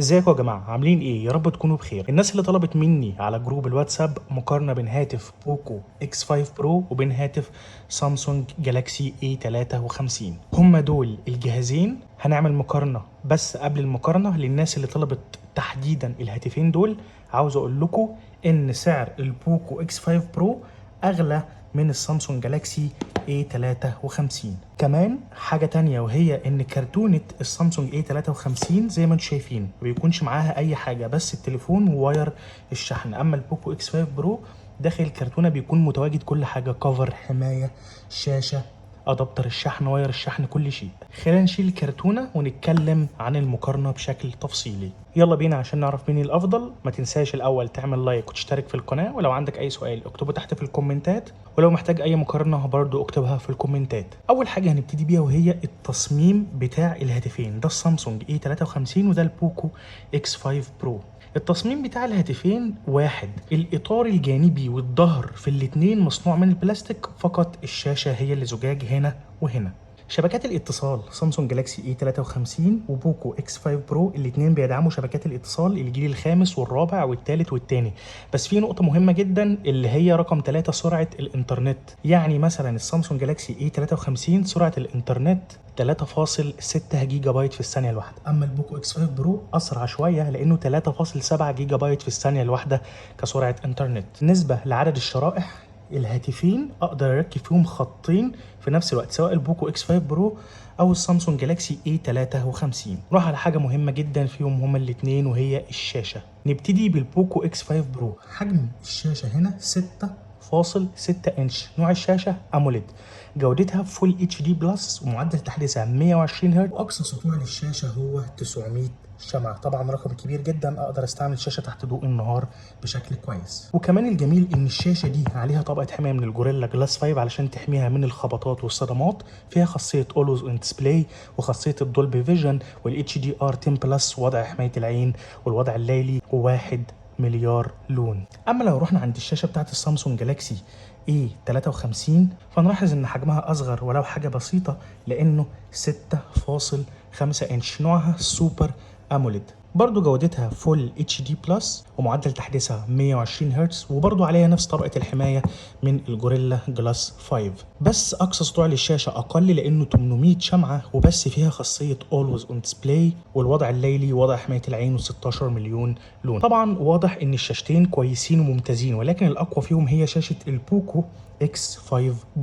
ازيكم يا جماعة؟ عاملين ايه؟ يا رب تكونوا بخير. الناس اللي طلبت مني على group الواتساب مقارنة بين هاتف Poco X5 Pro وبين هاتف Samsung Galaxy A53، هما دول الجهازين. هنعمل مقارنة، بس قبل المقارنة للناس اللي طلبت تحديدا الهاتفين دول عاوز اقول لكم ان سعر ال Poco X5 Pro اغلى من ال Samsung Galaxy A53. كمان حاجة تانية، وهي ان كرتونة ال Samsung A53 زي ما انتم شايفين ما بيكونش معاها اي حاجة، بس التليفون و wire الشحن. اما ال Poco X5 Pro داخل الكرتونة بيكون متواجد كل حاجة، cover حماية، شاشة، adapter الشحن، wire الشحن، كل شيء. خلينا نشيل الكرتونة ونتكلم عن المقارنة بشكل تفصيلي. يلا بينا عشان نعرف مين الافضل. ما تنساش الاول تعمل like وتشترك في القناة، ولو عندك اي سؤال اكتبه تحت في الكومنتات، ولو محتاج اي مقارنة برضو اكتبها في الكومنتات. اول حاجة هنبتدي بيها وهي التصميم بتاع الهاتفين. ده ال Samsung A53 وده ال Poco X5 Pro. التصميم بتاع الهاتفين واحد، الإطار الجانبي والظهر في الاتنين مصنوع من البلاستيك، فقط الشاشة هي اللي زجاج هنا وهنا. شبكات الاتصال Samsung Galaxy A53 و Poco X5 Pro الاتنين بيدعموا شبكات الاتصال الجيل الخامس والرابع والثالث والثاني، بس في نقطة مهمة جدا اللي هي رقم 3، سرعة الانترنت. يعني مثلا ال Samsung Galaxy A53 سرعة الانترنت 3.6 جيجا بايت في الثانية الواحدة، أما ال Poco X5 Pro أسرع شوية لأنه 3.7 جيجا بايت في الثانية الواحدة كسرعة انترنت. بالنسبة لعدد الشرائح، الهاتفين اقدر اركب فيهم خطين في نفس الوقت، سواء ال Poco X5 Pro او ال Samsung Galaxy A53. نروح على حاجة مهمة جدا فيهم هما الاثنين وهي الشاشه. نبتدي بال Poco X5 Pro. حجم الشاشة هنا 6.6 انش، نوع الشاشة AMOLED، جودتها Full HD Plus، ومعدل تحديثها 120 هرتز، واقصى سطوع للشاشه هو 900 شمعة. طبعا رقم كبير جدا، اقدر استعمل الشاشة تحت ضوء النهار بشكل كويس. وكمان الجميل ان الشاشة دي عليها طبقه حماية من ال Gorilla Glass 5 علشان تحميها من الخبطات والصدمات. فيها خاصية Always On Display وخاصيه ال Dolby Vision وال HDR 10 Plus، وضع حماية العين والوضع الليلي، و1 مليار لون. اما لو رحنا عند الشاشة بتاعت ال Samsung Galaxy A53 فنلاحظ ان حجمها اصغر ولو حاجة بسيطة لانه 6.5 انش، نوعها Super AMOLED، برضو جودتها Full HD Plus ومعدل تحديثها 120 هرتز، وبرضو عليها نفس طبقة الحماية من ال Gorilla Glass 5، بس اقصى سطوع للشاشة اقل لانه 800 شمعة، وبس فيها خاصية Always On Display والوضع الليلي ووضع حماية العين و16 مليون لون. طبعا واضح ان الشاشتين كويسين وممتازين، ولكن الاقوى فيهم هي شاشة ال Poco X5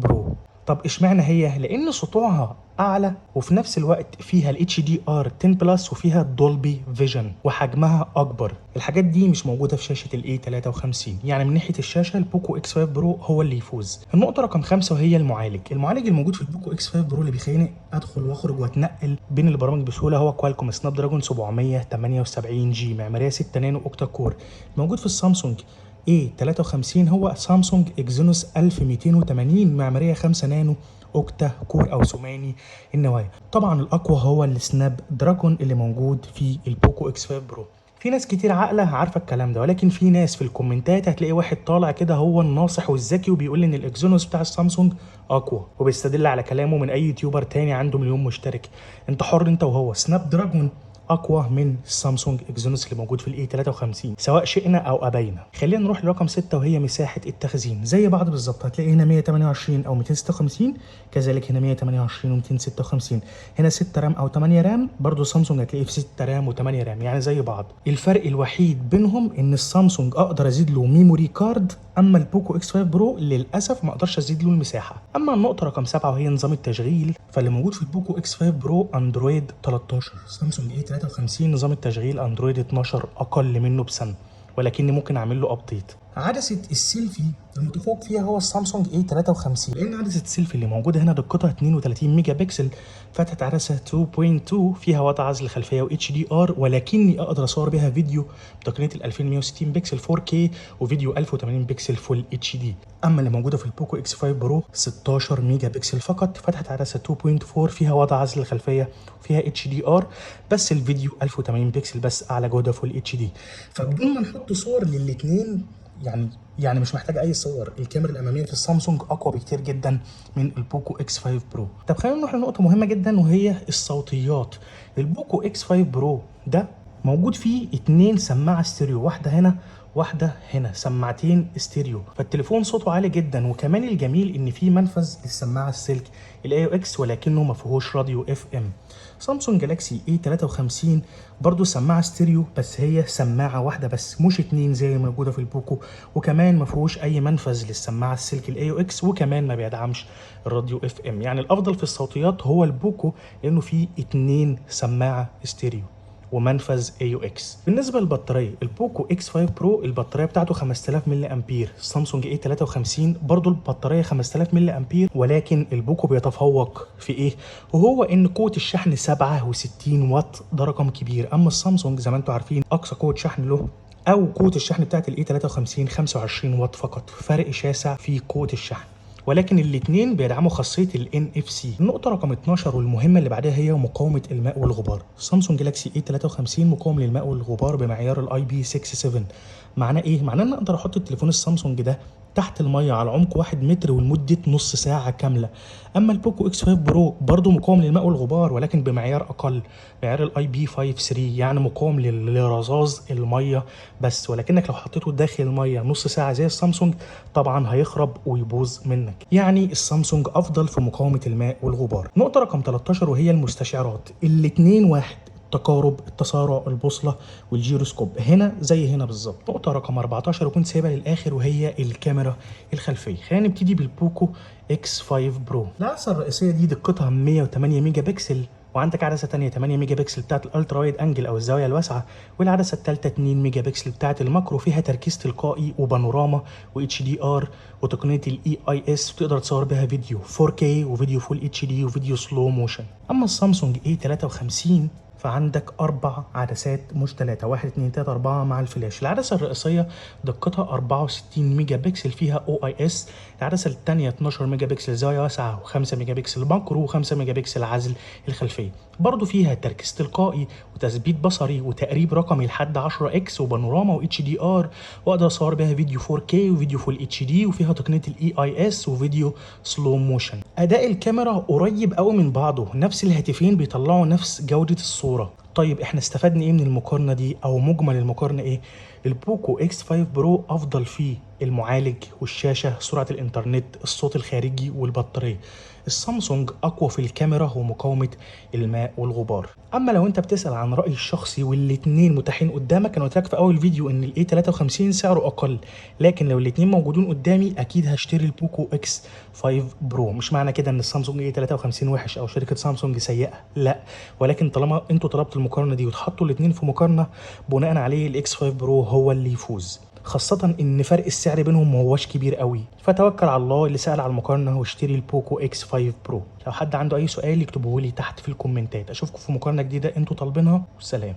Pro. طب اشمعنى هي؟ لان سطوعها اعلى، وفي نفس الوقت فيها ال HDR 10 Plus وفيها Dolby Vision وحجمها اكبر. الحاجات دي مش موجودة في شاشة ال A53. يعني من ناحية الشاشة ال Poco X5 Pro هو اللي يفوز. النقطة رقم 5 وهي المعالج. المعالج الموجود في ال Poco X5 Pro اللي بيخليني ادخل واخرج واتنقل بين البرامج بسهولة هو Qualcomm Snapdragon 778 G، معمارية 6 نانو، octa core. موجود في ال Samsung A53 هو Samsung Exynos 1280، معمارية 5 نانو، octa core او ثماني النوايا. طبعا الاقوى هو ال Snapdragon اللي موجود في ال Poco X5 Pro. في ناس كتير عاقلة عارفه الكلام ده، ولكن في ناس في الكومنتات هتلاقي واحد طالع كده هو الناصح والذكي وبيقول ان ال Exynos بتاع السامسونج اقوى، وبيستدل على كلامه من اي YouTuber تاني عنده مليون مشترك. انت حر انت وهو. Snapdragon اقوى من ال Samsung Exynos اللي موجود في ال A53 سواء شئنا او ابينا. خلينا نروح لرقم 6 وهي مساحة التخزين. زي بعض بالظبط، هتلاقي هنا 128 او 256، كذلك هنا 128 و256، هنا 6 RAM او 8 RAM، برضو سامسونج هتلاقيه في 6 RAM و8 RAM، يعني زي بعض. الفرق الوحيد بينهم ان السامسونج اقدر ازيد له memory card، اما ال Poco X5 Pro للاسف ما اقدرش ازيد له المساحه. اما النقطة رقم 7 وهي نظام التشغيل، فاللي موجود في ال Poco X5 Pro Android 13، Samsung A53 نظام التشغيل Android 12، اقل منه بسنة ولكني ممكن اعمل له update. عدسة السيلفي المتفوق فيها هو ال Samsung A53، لان عدسة السيلفي اللي موجودة هنا دقتها 32 ميجا بكسل، فتحه عدسة 2.2، فيها وضع عزل خلفية و HDR، ولكني اقدر اصور بيها فيديو بتقنية ال 2160 بكسل 4K وفيديو 1080 pixel Full HD. اما اللي موجودة في ال Poco X5 Pro 16 ميجا بكسل فقط، فتحه عدسة 2.4، فيها وضع عزل الخلفيه، فيها HDR، بس الفيديو 1080 بكسل بس، اعلى جوده Full HD. فبدون ما نحط صور للاثنين، يعني مش محتاج اي صور، الكاميرا الامامية في السامسونج اقوى بكتير جدا من ال Poco X5 Pro. طب خلينا نروح لنقطة مهمة جدا وهي الصوتيات. ال Poco X5 Pro ده موجود فيه 2 سماعه ستيريو، واحدة هنا واحدة هنا، سماعتين ستيريو، فالتليفون صوته عالي جدا. وكمان الجميل ان فيه منفذ للسماعه السلك ال AUX، ولكنه ما فيهوش راديو FM. سامسونج جالاكسي A53 برضو سماعه ستيريو، بس هي سماعه واحدة بس مش 2 زي اللي موجودة في البوكو، وكمان ما فيهوش اي منفذ للسماعه السلك ال AUX، وكمان ما بيدعمش الراديو FM. يعني الافضل في الصوتيات هو البوكو لانه فيه 2 سماعه ستيريو ومنفذ AUX. بالنسبة للبطاريه، البوكو X5 Pro البطارية بتاعته 5000 ملي امبير، سامسونج A53 برضو البطارية 5000 ملي امبير، ولكن البوكو بيتفوق في ايه؟ وهو ان قوة الشحن 67 واط، ده رقم كبير. اما السامسونج زي ما انتم عارفين اقصى قوة شحن له او قوة الشحن بتاعت ال A53 25 واط فقط، فرق شاسع في قوة الشحن، ولكن الاثنين بيدعموا خاصية ال NFC. النقطة رقم 12 والمهمه اللي بعدها هي مقاومة الماء والغبار. سامسونج جالاكسي A53 مقاوم للماء والغبار بمعيار ال IP67. معناه ايه؟ معناه ان اقدر احط التليفون السامسونج ده تحت المية على عمق 1 متر ولمده نص ساعة كاملة. اما البوكو X5 Pro برضه مقاوم للماء والغبار، ولكن بمعيار اقل، معيار ال IP53، يعني مقاوم لرذاذ المية بس، ولكنك لو حطيته داخل المية نص ساعة زي السامسونج طبعا هيخرب ويبوظ منك. يعني السامسونج افضل في مقاومة الماء والغبار. نقطة رقم 13 وهي المستشعرات. الاثنين واحد، التقارب، التسارع، البوصلة والجيروسكوب، هنا زي هنا بالظبط. نقطة رقم 14 وكنت سايبها للاخر وهي الكاميرا الخلفية. خلينا نبتدي بالبوكو X5 Pro. العدسة الرئيسية دي دقتها 108 ميجا بكسل، وعندك عدسة ثانية 8 ميجا بكسل بتاعت ال ultra wide angle او الزاوية الواسعة، والعدسه الثالثة 2 ميجا بكسل بتاعت ال macro، فيها تركيز تلقائي وبانوراما و HDR وتقنية ال EIS، وتقدر تصور بها فيديو 4K وفيديو full HD وفيديو slow motion. اما السامسونج A53 فعندك 4 عدسات مش 3، 1 2 3 4 مع الفلاش. العدسة الرئيسية دقتها 64 ميجا بكسل فيها OIS، العدسة الثانية 12 ميجا بكسل زاوية واسعة و5 ميجا بكسل macro و5 ميجا بكسل عزل الخلفية، برضو فيها تركيز تلقائي وتثبيت بصري وتقريب رقمي لحد 10 X وبانوراما و HDR، واقدر اصور بيها فيديو 4K وفيديو full HD، وفيها تقنية ال EIS وفيديو slow motion. اداء الكاميرا قريب قوي من بعضه، نفس الهاتفين بيطلعوا نفس جوده الصورة. طيب احنا استفدنا ايه من المقارنة دي او مجمل المقارنة ايه؟ البوكو X5 Pro افضل فيه المعالج والشاشه، سرعة الانترنت، الصوت الخارجي والبطاريه. السامسونج اقوى في الكاميرا ومقاومة الماء والغبار. اما لو انت بتسال عن رايي الشخصي والاثنين متاحين قدامك، انا قلت لك في اول فيديو ان ال A53 سعره اقل، لكن لو الاثنين موجودين قدامي اكيد هشتري البوكو X5 Pro. مش معنى كده ان السامسونج A53 وحش او شركة سامسونج سيئه، لا، ولكن طالما انتوا طلبتوا المقارنة دي وتحطوا الاثنين في مقارنة بناء عليه ال X5 Pro هو اللي يفوز، خاصة ان فرق السعر بينهم ما هوش كبير قوي. فتوكل على الله اللي سأل على المقارنة واشتري البوكو X5 Pro. لو حد عنده اي سؤال يكتبه لي تحت في الكومنتات. اشوفكم في مقارنة جديدة انتوا طالبينها، والسلام.